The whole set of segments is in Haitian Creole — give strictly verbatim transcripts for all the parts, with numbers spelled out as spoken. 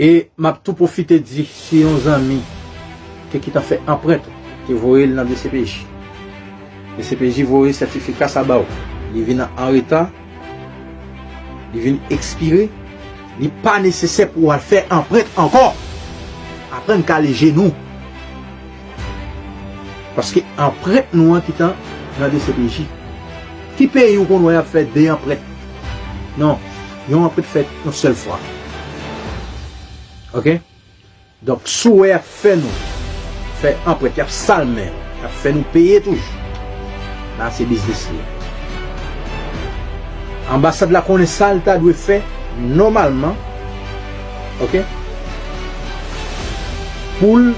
E m ap tou pwofite di, si yon zanmi te gentan fè anprent, te voye l nan D C P J. D C P J voye sètifika sa ba w. Li vin an reta, li vin ekspire, li pa nesesè pou w al fè anprent ankò. Aprann kale je nou. Paske anprent nou an gentan nan D C P J. Ki peyi ou konn wè y ap fè de anprent? Non, yon anprent fèt yon sèl fwa. Oke? Donk, si w wè y ap fè nou fè anprent, y ap sal men, y ap fè nou peye toujou. La, se biznis li. Anbasad la konnen sa l ta dwe fè nòmalman, oke? Pou l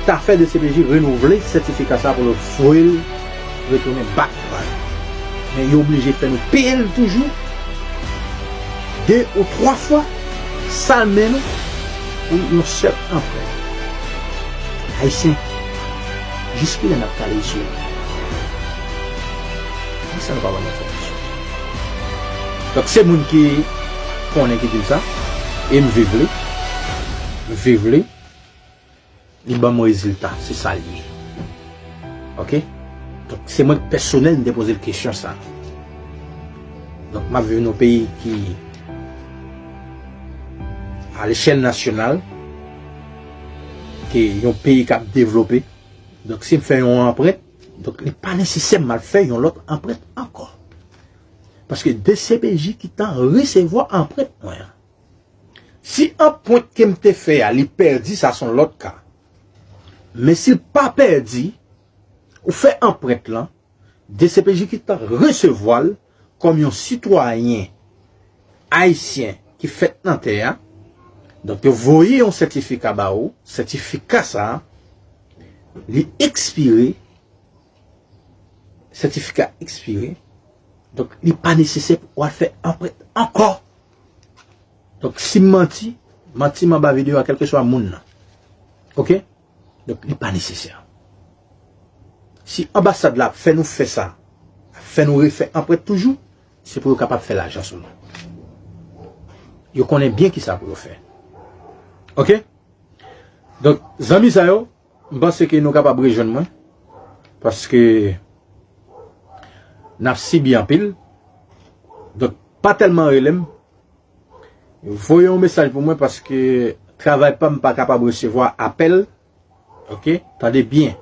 ta fè D C P J renouvle sètifika sa pou l voye l retounen back pa l. Men yo oblije fè nou peye l toujou de ou twa fwa, sal men nou pou yon sèl anprent. Ayisyen, jiskilè n ap kale je nou? Poukisa nou pa ban m enfòmasyon? Donk, se moun ki konnen ki di m sa, e m viv li. M viv li. Li ban m rezilta, se sa l ye. Oke? Donk, se mwen pèsonèl m te poze l kesyon sa. Donk, m ap viv nan yon peyi ki, a lechèl nasyonal, ki yon peyi k ap devlope. Donk, si m fè yon anprent, donk, li pa nesesè m al fè yon lòt anprent ankò. Paske D C P J gentan resevwa anprent mwen an. Si anprent ke m te fè a, li pèdi, sa se yon lòt ka. Men si l pa pèdi, ou fè anprent lan, D C P J gentan resevwa l kòm yon sitwayen ayisyen ki fèt nan tè a. Donk, yo voye yon sètifika ba ou. Sètifika sa a, li ekspire. Sètifika ekspire. Donk, li pa nesesè pou w al fè anprent ankò. Donk, si m manti, manti m anba videyo a, kèlkeswa moun nan. Oke? Donk, li pa nesesè. Si anbasad la ap fè nou fè sa, ap fè nou refè anprent toujou, se pou yo kapab fè lajan sou nou. Yo konnen byen kisa pou yo fè. Oke? Donk, zanmi sa yo, m panse ke nou kapab rejwenn mwen, paske n ap sibi anpil. Donk, pa tèlman rele m. Voye yon mesaj pou mwen paske travay pa m pa kapab resevwa apèl. Oke? Tande byen.